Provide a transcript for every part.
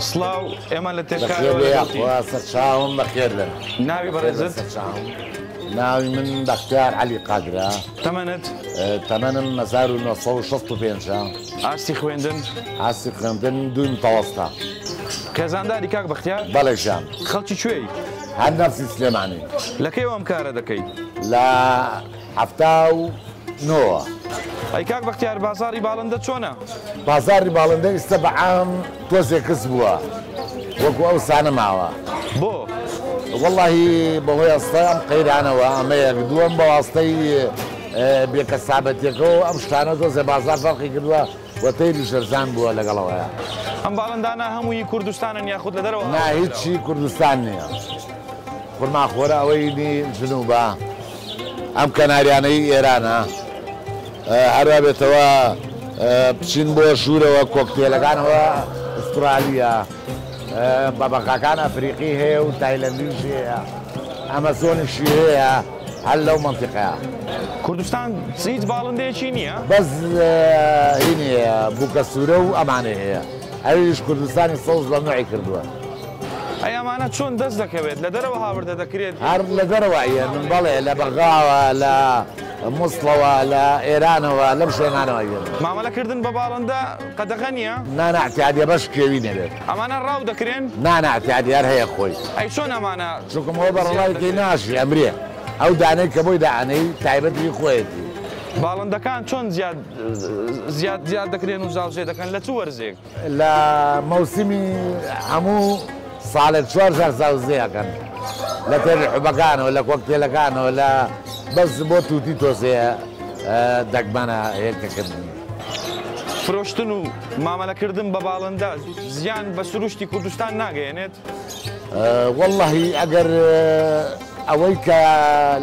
سڵاو، ئێمە لە بەخێر تێکارەوە بێ لەگەڵتی. یاخوا سەرچاوم بەخێر بن. ناوی بەخێر بن بەڕێزت؟ سەرچاوم. ناوی من بەختیار عەلی قادرە. تەمەنت؟ تەمەنم 1965. ئاستی خوێندن؟ ئاستی خوێندن دووی متەوەستە. خێزانداری کاک بەختیار؟ بەڵێ ژیان. خەڵکی کوێی؟ هەر نەفسی سلێمانی. لە کەیەوە ئەم کارە دەکەی؟ لە 79. ئەی کاک بەختیار بازاڕی باڵندە چۆنە؟ بازاڕی باڵندە ئیستا بە عام تۆزێ کز بووە، وەکو ئەو سانە ماوە. بۆ؟ وەڵڵاهی بەهۆی ئەستا ئەم قەیرانەوە ئەمە یەک، دووەم بە واستەی بێکەسابەتیەکەوە ئەم شتانە تۆزێ بازاڕ فەرقی کردووە و تەیریش هەرزان بووە لەگەڵەوەیە. ئەم باڵندانە هەمووی کوردستانن یاخود لە دەرەوە نا هاوردە هیچی کراون؟ کوردستان نییە. خورماخۆرە ئەوەی نی جنوبە، ئەم کەناریانەی ئێرانە، هەروا بێتەوە بچین بۆ ژوورەوە کۆکتێلەکانەوە ئوسترالیە، بەبەغاکان ئەفریقی هەیە و تایلەندیش هەیە، ئەمەزۆنیشی هەیە، هەر لەو مەنتیقەیە. کوردستان هیچ باڵندەیەکی نییە؟ بەس هینی هەیە، بووکە سوورە و ئەمانەی هەیە، ئەویش کوردستانی سەوز مەمنوعی کردووە. ئەی ئەمانە چۆن دەست دەکەوێت؟ لە دەرەوە هاوردە دەکرێت؟ هەر لە دەرەوە ئەیەنن، بەڵێ، لە بەغاوە، لە موسڵەوە، لە ئێرانەوە، لەم شوێنانەوە ئەیەنن. مامەلەکردن بە باڵندە قەدەغە نییە؟ نا نا اعتیادیە، بەش کێوی نەبێت. ئەمانە ڕاو دەکرێن؟ نا نا اعتیادی هەر هەیە خۆی. ئەی چۆن ئەمانە چونکە ئەوە بە زیاد ڕەڵایەکی دەکرێن؟ ناژی ئەمرێ، ئەو دانەی کە بۆی دائەنێی تایبەتی خۆیەتی. باڵندەکان چۆن زیاد زیاد زیاد دەکرێن و زاوزێ دەکەن؟ لە چ وەرزێک؟ لە مەوسیمی هەموو ساڵێک 4 جار زاوزێ ئەکەن، لە تێری حوبەکانەوە، لە کۆکتێلەکانەوە، لە بەس بۆ تووتی تۆزێ دەگمەنە هێلکەکردنی. فرۆشتن و مامەلەکردن بە باڵندە زیان بە سروشتی کوردستان ناگەیەنێت؟ وەڵڵاهی ئەگەر ئەوەی کە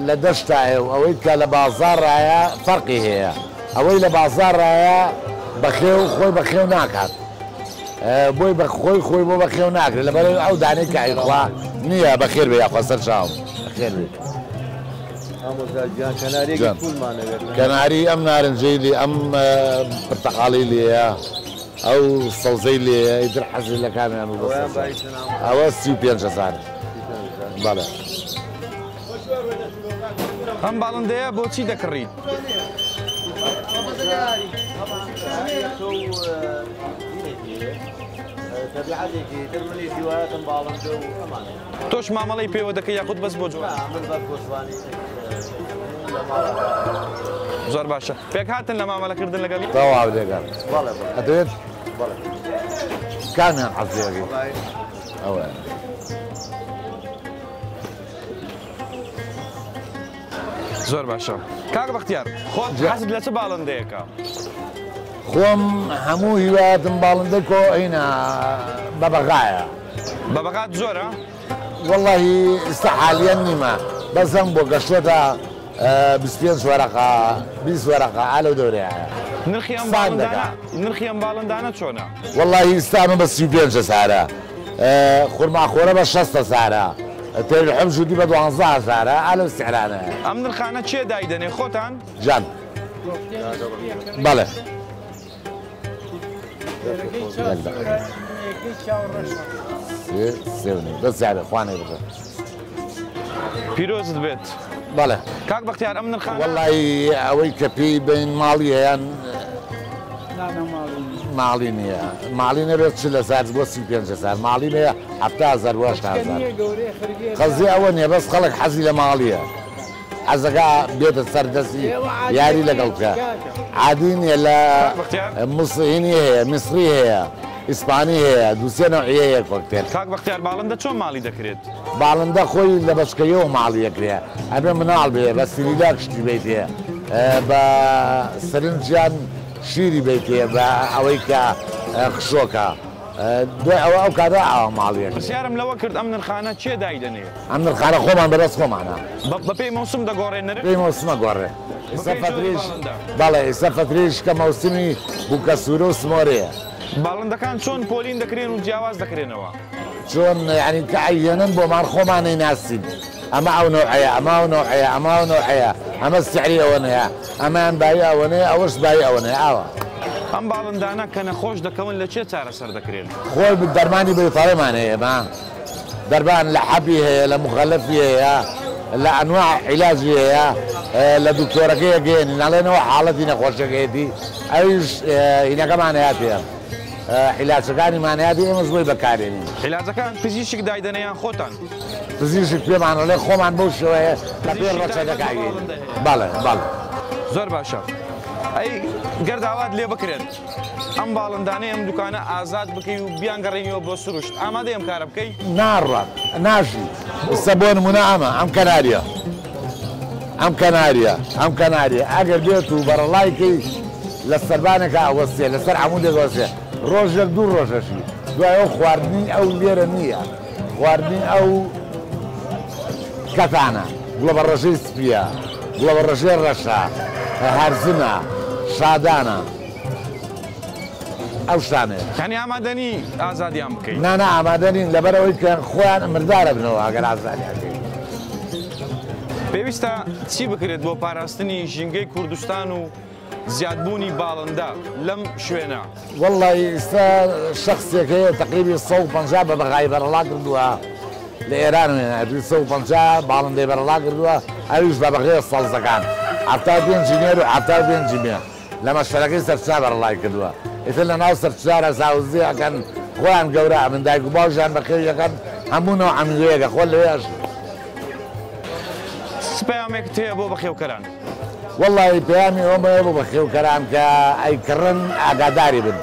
لە دەشتایە و ئەوەی کە لە بازاڕایە فەرقی هەیە. ئەوەی لە بازاڕایە بەخێو خۆی بەخێو ناکات، بۆی بە خۆی خۆی بۆ بەخێو ناکرێت، لەبەر ئەو دانەی کە ئەیخوا نییە. بەخێر بێ یاخوا سەرچاوم، بەخێر بێ. کەناری ئەم نارنجەی لێ، ئەم پرتەقاڵی لێیە، ئەو سەوزەی لێیە، ئیتر حەزی لە کامیان بوو بەسەر. ئەوە 35 هەزار. بەڵێ. ئەم باڵندەیە بۆچی دەکڕیت؟ تۆش مامەڵەی پێوە دەکەی یاخود بەس بۆ جوان؟ زۆر باشە. پێکهاتن لە مامەلەکردن لەگەڵی؟ تەواو لەگەڵ. ئەدەوێت؟ کامیان حەز لێ ئەکەی؟ ئەوەیە. زۆر باشە. کاک بەختیار، خۆت حەزت لە چ باڵندەیەکە؟ خۆم هەموو هیوایەتم باڵندەی کۆ ئەینا بەبەغایە. بەبەغات زۆرە؟ وەڵڵاهی ئێستا حالیەن نیمە، بەس هەم بۆ گەشتۆتە 25 وەرەقە، 20 وەرەقە، ئا لەو دەورەیە. نرخی ئەم سان باڵندانە دەکا. نرخی ئەم باڵندانە چۆنە؟ وەڵڵاهی ئێستا ئەمە بە 35 هەزارە، خورماخۆرە بە 60 هەزارە، تێری حەب ژوودی بە 12 هەزارە، ئا لەو سعرانەیە. ئەم نرخانە کێ دایدەنێ؟ خۆتان؟ جان. بەڵێ. سێ و نیو. بەس زیادە، خوانەی بخە. پیرۆزت بێت. بەڵێ. کاک بەختیار ئەم نرخانە؟ وەڵڵاهی ئەوەی کە پێی بین ماڵی هەیان ماڵی نییە. ماڵی نەبێت 40 هەزار بۆ 35 هەزار، ماڵی هەیە 70 هەزار بۆ 80 هەزار. قەزی ئەوە نییە، بەس خەڵک حەزی لە ماڵیە، حەزەکە بێتە سەر دەستی یاری لەگەڵ بکە. عادی نییە. لە مسهینی هەیە، میسری هەیە، ئیسپانی هەیە، دووسێ نەوعیە هەیە کۆکتێل. کاک بەختیار باڵندە چۆن ماڵی دەکرێت؟ باڵندە خۆی لە بەچکەیەوە ماڵی دەکرێت، ئەبێ مناڵ بێ، بە سریلاک شتی بیتێ، بە سرنجیان شیری بیتێ، بە ئەوەی کە خشۆکە. دوای ئەوە ئەو کاتە ئاوا ماڵی دەکرێت. پرسیارم لەوە کرد ئەم نرخانە کێ دایدەنێ؟ ئەم نرخانە خۆمان بەدەست خۆمانە. بەپێی مەوسم دەگۆڕێ نرخ؟ پێی مەوسمە گۆڕێ. ئێستا فەتریش بەڵێ، ئێستا فەتریش کە مەوسمی بووکە سوورە و سمۆرەیە. باڵندەکان چۆن پۆلین دەکرێن و جیاواز دەکرێنەوە؟ چۆن یعنی کە ئەیەنن بۆمان خۆمانەی ناسین، ئەمە ئەو نەوعەیە، ئەمە ئەو نەوعەیە، ئەمە ئەو نەوعەیە، ئەمە سعری ئەوەنەیە، ئەمەیان بایی ئەوەنەیە، ئەوەش بایی ئەوەنەیە، ئاوا. ئەم باڵندانە کە نەخۆش دەکەون لە چێ چارەسەر دەکرێن؟ خۆی دەرمانی بەیتاڵیمان هەیە، ئێمە دەرمان لە حەبی هەیە، لە مخەلەفی هەیە، لە ئەنواع عیلاجی هەیە، لە دکتۆرەکەی ئەگەیەنین ئەڵێنەوە حاڵەتی نەخۆشیەکەیەتی، ئەویش هینەکەمان هەیاتێ، عیلاجەکانیمان هەیاتێ، ئێمەش بۆی بەکارێنین. عیلاجەکان پزیشک دایدەنێ یان خۆتان؟ پزیشک پێمان ئەڵێ، خۆمان بەو شێوەیە بە پێی ڕەچەتەکە ئەگەیەنین. بەڵێ بەڵێ. زۆر باشە. ئەی گەر داوات لێ بکرێت ئەم باڵندانەی ئەم دوکانە ئازاد بکەی و بیانگەڕێنیەوە بۆ سروشت، ئامادەی ئەم کارە بکەی؟ ناڕوات، ناژی. ئێستا بۆ نمونە ئەمە، ئەم کەناریە، ئەم کەناریە، ئەم کەناریە ئەگەر بێت و بەڕەڵای کەی لە سەربانێکا ئەوەستێ، لەسەر عەمودێک ئەوەستێ، ڕۆژێک دوو ڕۆژەشی، دوای ئەو خواردنی ئەو لێرە نییە، خواردنی ئەو کەتانە، گوڵەبەڕەژەی سپییە، گوڵەبەڕەژەی ڕەشە، هەرزنە، شادانە، ئەو شتانەیە. یانی ئامادە نی ئازادیان بکەی؟ نا نا ئامادە نین، لەبەر ئەوەی کە خۆیان مردار ئەبنەوە ئەگەر ئازادیان کەین. پێویستە چی بکرێت بۆ پاراستنی ژینگەی کوردستان و زیادبوونی باڵندە لەم شوێنە؟ وەڵڵاهی ئیستا شەخسێک هەیە تەقریبی 150 بەبەغای بەرەڵا کردووە لە ئێران هێنایەتی 150 باڵندەی بەرەڵا کردووە ئەویش بەبەغێ سەوزەکان 75 نێر و 75 مێ لە مەشتەرەکەی سەرچنا بەرەڵای کردووە ئیتر لە ناو سەرچنارا زاوزێ ئەکەن خۆیان گەورە ئەبن دایک و باوکیان بەخێوی ئەکەن هەموو نەوعە میوەیەکە خۆ لەوێ ئەژین. چ پەیامێکت هەیە بۆ بەخێوکەران؟ وەڵڵاهی پەیامی ئەوەم هەیە بۆ بەخێوکەران کە ئەیکڕن ئاگاداری بن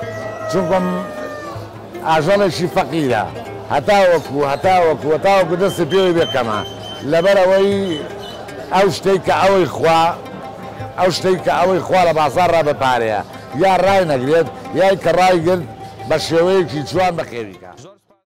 چونکم ئاژەڵێکی فەقیرە هەتاوەکو هەتاوەکو هەتاوەکو دەستی پێوەی بێ کەمە لەبەر ئەوەی ئەو شتەی کە ئەوەی خوا ئەو شتەی کە ئەوەی خوا لە بازاڕا بە پارەیە یا ڕای نەگرێت یای کە ڕای گرت بە شێوەیەکی جوان بەخێوی کە.